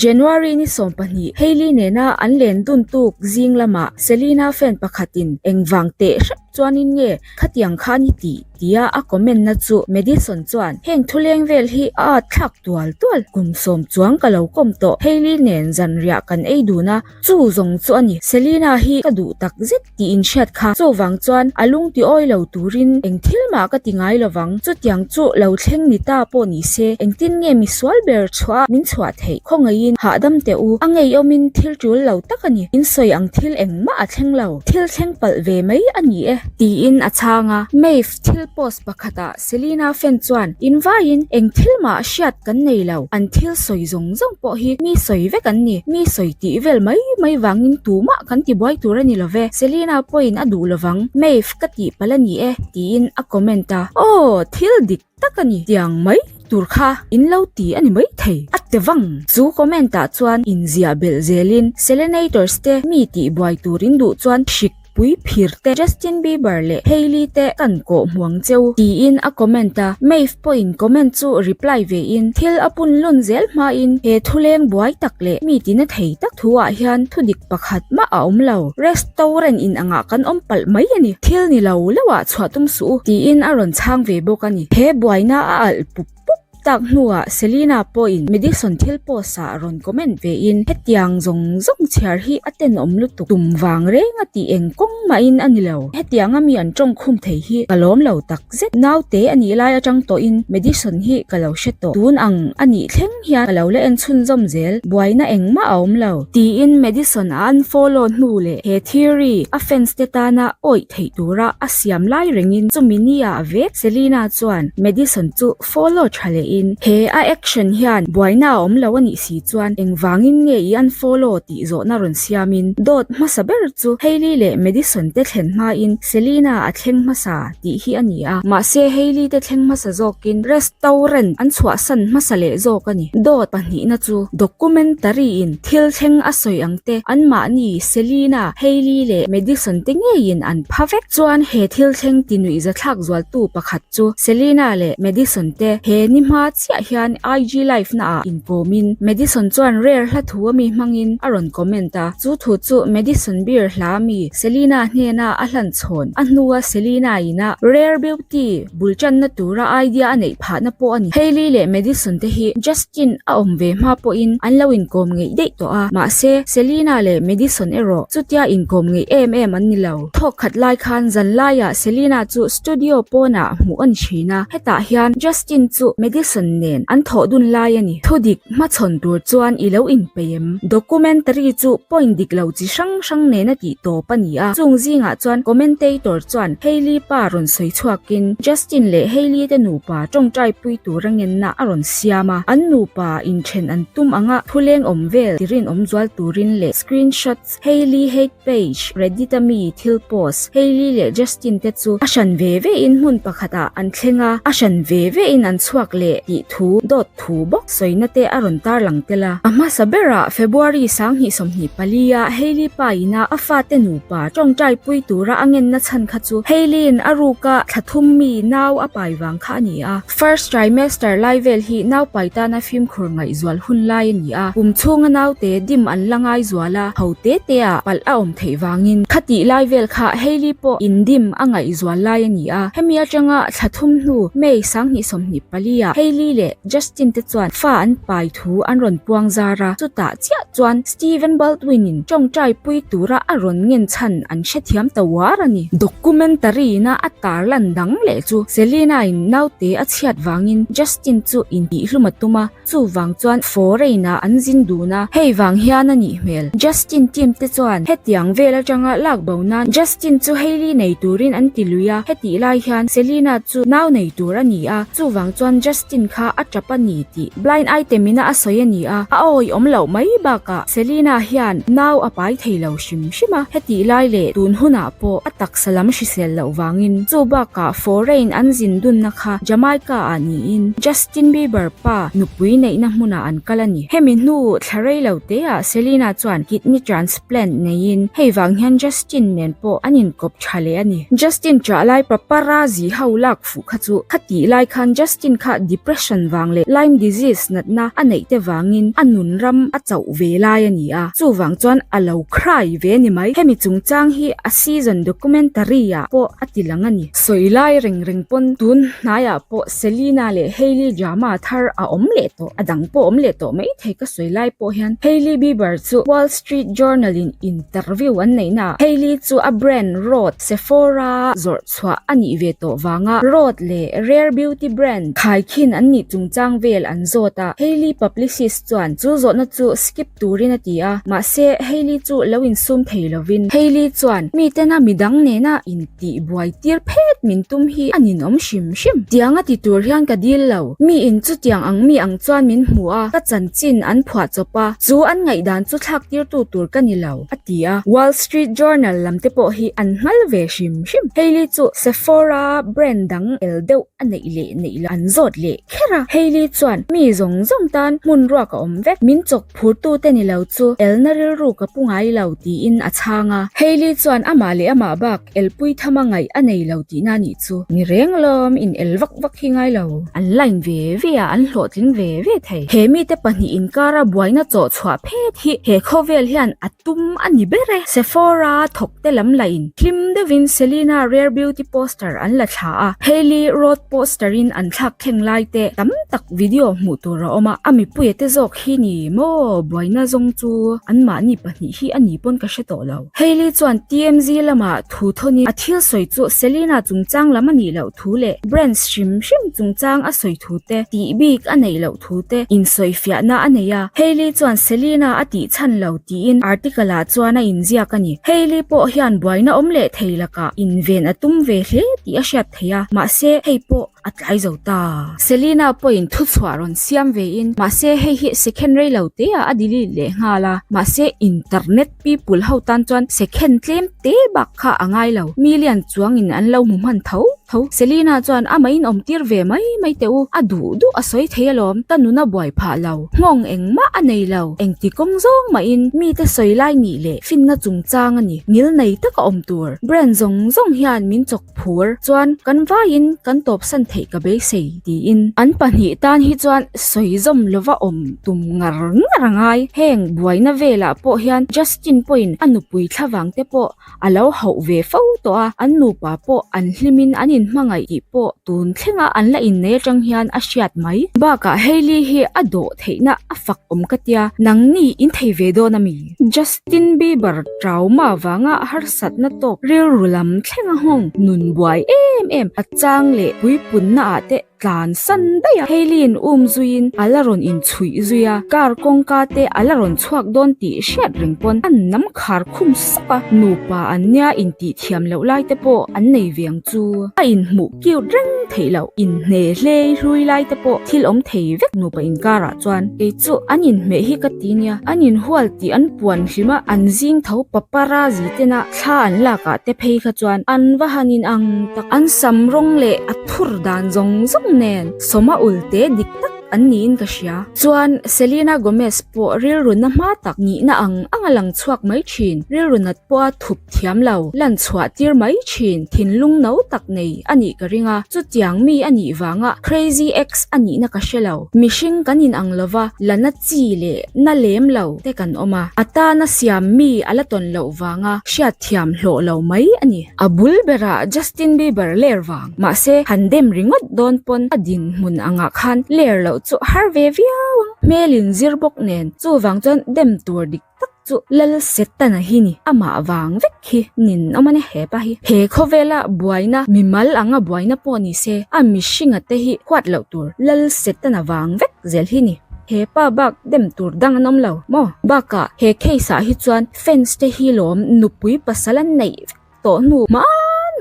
January ni 12, Hailey nena an len dun tuk zing lamah Selena fan pakhatin engvang teh hrep chuanin nge khatiang kha ni tih tia a comment na chu Madison chuan heng thuleng vel hi a at thlak tual tual kum sawm chuang ka lo kawm tawh Hailey nen zanriah kan ei dun a chu zawng chu a ni Selena hi ka duh tak zet tih in hriat kha. Chuvang chuan a lung ti awi lo turin eng thil mah ka ti ngai lovang. Chutiang chu lo thleng ni ta pawh ni se, engtin nge mi sual ber chhuah min chhuah theih? Khawngaihin hahdam teh u, a ngeiawmin thil tul lo tak a ni. In sawi ang thil engmah a thleng lo. Thil thleng palh ve mai a ni e. Tiin a chhang a. Maeve thil post pakhatah Selena fan chuan in vaiin eng thil mah hriat kan nei lo, an thil sawi zawng zawng pawh hi mi sawi vek an ni, mi sawi tih vel mai mai vangin tumah kan ti buai tur a ni lo ve, Selena pawhin a duh lovang, Maeve ka tih palh a ni e, tiin a comment a. Aw, thil dik tak a ni, tiang mai tur kha in lo ti a ni mai thei, a ti vang. Chu comment ah chuan inziah belh zelin Selenators te mi tih buai tur in duh chuan hrik. Nupui phir te Justin Bieber leh Hailey te kan kawh hmuang cheu tiin a comment a, Maeve pawhin comment chu reply ve in thil a pun lun zel hmain he thuleng buai tak leh mi tina thei tak thu ah hian thudik pakhat mah a awm lo. Restaurant in angah kan awm palh mai a ni, thil ni lo lo ah chhuah tum suh u tiin a rawn chhang ve bawk a ni. He buaina a alh pup pup tak hnuah Selena pawhin Madison thil post ah rawn comment ve in hetiang zawng zawng chhiar hi a tenawm lutuk tum vang reng a tih eng kawng mahin a ni lo. Hetianga mi an tawngkhum thei hi ka lawm lo tak zet. Naute a nih lai atang tawhin Madison hi ka lo hre tawh. Tun ang a nih thleng hian ka lo la en chhunzawm zel. Buaina engmah a awm lo. Tiin Madison a unfollow hnu leh he theory a fans te tana awih theih tura a siam lai rengin chumi ni ah vek Selena chuan Madison chu Follow tha lehin, he a action hian buaina a awm lo a nih si chuan engvangin nge i unfollow tih zawhna rawn siamin dawt hmasa ber chu Hailey leh Madison te thlen hmain Selena a thleng hmasa tih hi a ni a, mahse Hailey te thleng hmasa zawkin restaurant an chhuahsan hmasa leh zawk a ni. Dawt pahnihna chu documentary in thil thleng a sawi ang te anmahni Selena, Hailey leh Madison te ngeiin an pha vek chuan he thil thleng tinuih zathlak zualtu pakhat chu Selena leh Madison te he ni hma chiah hian IG live na ah inkawmin Madison chuan rare hla thu ami hmangin a rawn comment a, chu thu chu Madison beer hla ami Selena hnena a hlan chhawn a hnua Selena ina Rare Beauty bul tanna tura idea a neih phahna pawh a ni. Hailey leh Madison te hi Justin a awm ve hma pawhin an lo inkawm ngeih daih tawh a, mahse Selena leh Madison erawh chutia inkawm ngeih em em an ni lo. Thawk khat lai khan zan laiah Selena chu studio pawnah hmuh a ni thin a, hetah hian Justin chu Madison nen an thawh dun lai a ni. Thudik hmachhawn tur chuan i lo inpeih em? Documentary chu point dik lo chi hrang hrang nena tih tawp a ni a, chung zingah chuan commentator chuan Hailey pa rawn sawi chhuakin Justin leh Hailey te nupa tawngtai pui tura ngenna a rawn siam a, an nupa inthen an tum anga thuleng awm vel tirinawm zual turin leh screenshots Hailey hate page, Reddit a mi thil post, Hailey leh Justin te chu a hran ve ve in hmun pakhat ah an thleng a, a hran ve ve in an chhuak leh tih thu dawt thu bawk sawina te a rawn tarlang tel a. A hmasa berah February 2024 ah Hailey pa ina a fate nupa tawngtai pui tura a ngenna chhan kha chu Hailey in a ruka thla thum mi nau a pai vang kha a ni a. First trimester lai vel hi nau pai tana fimkhur ngaihzual hun lai a ni a, kum chhunga naute dim an la ngai zual a, ho te te ah palh a awm theih vangin khatih lai vel kha Hailey pawh indim a ngaihzual lai a ni a. Hemi atanga thla thum hnu May 2024 ah Hailey leh Justin te chuan fa an pai thu an rawn puang zar a, chutah chiah chuan Stephen Baldwin in tawngtai pui tura a rawn ngen chhan an hrethiam ta uar a ni. Documentary ina a tarlan dang leh chu Selena in naute a chhiat vangin Justin chu intihhlum a tum a, chuvang chuan foreign ah an zin dun a, hei vang hian a nih hmel. Justin team te chuan hetiang vel atanga lak bo nan Justin chu Hailey nei turin an ti lui a, hetih lai hian Selena chu nau nei tur a ni a, chuvang chuan Justin kha a tap a ni tih Blind item ina a sawi a ni a, a awi awm loh mai bakah Selena hian nau a pai thei lo hrim hrim a, hetih lai leh tun hunah pawh a taksa lam hrisel loh vangin chu bakah foreign an zin dunna kha Jamaica ah niin Justin Bieber pa nupui neihna hmunah an kal a ni. Hemi hnu thla rei lo teah Selena chuan kidney transplant neiin hei vang hian Justin nen pawh an inkawp tha leh a ni. Justin ṭah lai paparazzi ho lak fuh kha chu khatih lai khan Justin kha depression vang leh Lyme disease natna a neih te vangin a nun ram a chauh ve lai a ni a, chuvang chuan a lo cry ve a ni mai. Hemi chungchang hi a season documentary ah pawh a ti lang a ni. Sawi lai reng reng pawn tun hnaiah pawh Selena leh Hailey drama thar a awm leh tawh, a dang pawh awm leh tawh maithei ka sawi lai pawh hian Hailey Bieber chu Wall Street Journal in interview an neihna ah Hailey chu a brand Rhode Sephora zawrh chhuah a nih ve tawh vanga Rhode leh Rare Beauty brand khaikhin an nih chungchang vel an zawt a, Hailey publicist chuan chu zawhna chu skip turin a ti a, mahse Hailey chu lo insum thei lovin Hailey chuan mitena midang nena intih buai tir phet min tum hi a ninawm hrim hrim. Tiang a ti tur hian ka dil lo, mi in chutiang ang mi ang chuan min hmu a, ka chanchin an phuah chawp a, chu an ngaihdan chu thlak tirtu tur ka ni lo. a ti a. Wall Street Journal lam te pawh hi an hmal ve hrim hrim. Hailey chu Sephora brand dang el deuh a neih leh neih loh an zawt leh. kher a. Hailey chuan, Mi zawng zawng tan hmun ruak a awm vek, min chawk phurtu te ni lo chu elna rilru ka pu ngai lo tiin a chhang a. Hailey chuan amah leh amah bak elpui thama ngaih a nei lo tihna nih chu. Ni reng lawm, in el vak vak hi ngai lo. An line ve ve a, an hlawhtling ve ve thei. He mite pahnih inkara buaina chawh chhuah phet hi he khawvel hian a tum a ni ber e. Sephora thawk te lam la in hlim deuhin Selena Rare Beauty poster an la thla a, Hailey Road poster in an thlak thleng lai te tam tak video hmuh tur a awm a, a mipuia te zawk hi ni maw buaina zawng chu anmahni pahnih hi a ni pawn ka hre tawh lo. Hailey chuan TMZ lamah thu thawnin a thil sawi chu Selena chungchang lam a nih loh thu leh brands hrim hrim chungchang a sawi thu te, tih bik a neih loh thu te insawifiahna a nei a. Hailey chuan Selena a tih chhan lo tiin article ah chuan a inziak a ni. Hailey pawh hian buaina awm leh thei lakah inven a tum ve hle tih a hriat theih a, mahse hei pawh a tlai zo ta. Selena pawhin thuchhuah rawn siam vein mahse hei hi second rei lo te ah a delete leh nghal a, mahse internet people ho tan chuan second tlem te bak kha a ngai lo. Million chuangin an lo hmu hman tho tho. Selena chuan amah in awm tir ve mai mai teh u, a duh duh a sawi thei alawm, ka nuna buai phah lo, nghawng engmah a nei lo, engti kawng zawng mahin mite sawi lai nih leh finna chungchang a ni, ngil nei taka awm tur. Brand zawng zawng hian min chawk phur chuan kan vaiin kan tawpsan theih ka beisei tiin an pahnih tan hi chuan sawi zawm lova awm tum ngar ngar a ngai. Heng buaina velah pawh hian Justin pawhin a nupui thlavang te pawh a lo hauh ve fo tawh a, an nupa pawh an hlimin an inhmangaih tih pawh tun thlenga an la innei atang hian a hriat mai. Bakah Hailey hi a dawh theihna a fak awm ka tia, nangni in thei ve dawn ami? Justin Bieber trauma vanga harsatna tawk rilru lam thlenga nghawng nun buai em em a chang leh puipunna ah te tlan san daih a. Hailey-in um zuiin a la rawn inchhuih zui a, car kawngka te a la rawn chhuak dawn tih hriat reng pawn an nam khar khum sap a, nupa an nia intih thiam loh lai te pawh an nei ve ang chu. A inhmuh cute reng theih loh, inhne hlei hlui lai te pawh thil awm thei vek nupa inkarah chuan kei chu an inhmeh hi ka ti nia, an inhual tih an puan hlim a, an zing tho paparazzi tena thla an lakah te phei kha chuan an va han in ang tak, an sam rawng leh a thur dan zawng zawng nen sawma ul te dik tak an niin ka hria. Chuan Selena Gomez pawh rilru na hma tak nihna ang ang a lang chhuak mai thin, rilru nat pawha thup thiam lo, lan chhuah tir mai thin, thinlung no tak nei a nih ka ring a, chutiang mi a nih vanga crazy ex a nihna ka hre lo. Mihring kan inang lova, la na chi leh na lem lo te kan awm a, a tana siam mi a la tawn loh vanga hriat thiam hlawh lo mai a ni. A bul berah Justin Bieber ler vang, mahse han dem ringawt dawn pawn a dinhmun angah khan ler loh chu har ve viau ang, hmelin zir bawk nen chuvang chuan dem tur dik tak chu Lal Setana hi ni, amah vang vek hi nin awm a ni hepa hi. He khawvela buaina mimal anga buaina pawh ni se a mihringa te hi huat loh tur Lal Setana vang vek zel hi ni. Hepa bak dem tur dang an awm lo maw? Bakah he case ah hi chuan fans te hi lawm nupui pasal an neih vek tawh hnu hman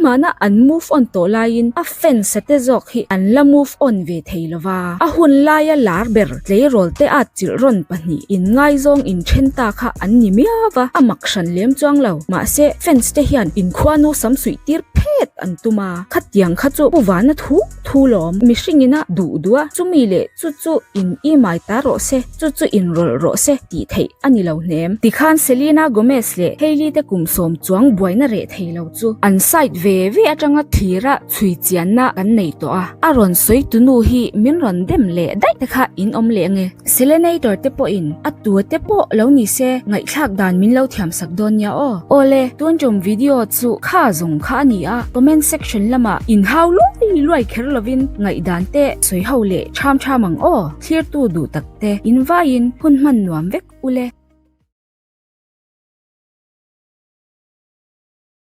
hmana an move on tawh laiin a fans a te zawk hi an la move on ve thei lo va. A hun laia lar ber tleirawl te at chilh rawn pahnih in ngaizawng in then ta kha an ni miau va, a mak hran lem chuang lo. Mahse fans te hian inkhuanu sam suih tir phet an tum a, khatiang kha chu pu vana thu thu lawm mihring ina duh duh a, chumi leh chu chu in imai ta rawh se, chu chu in rawlh rawh se tih theih a ni lo hnem. Tikhan Selena Gomez leh Hailey te kum sawm chuang buaina reh thei lo chu an side ve ve atanga thlira chhui chianna kan nei tawh a, a rawn sawi tunu hi min rawn dem leh daih te kha in awm leh ange. Selenator te pawhin a tua te pawh lo ni se ngaihthlak dan min lo thiam sak dawn nia aw. Awle, tun tum video chu kha zawng kha a ni a, comment section lamah inhau luai luai kher lovin ngaihdan te sawi ho leh tham tham ang aw. Thlirtu duh tak te in vaiin hun hman nuam vek ule.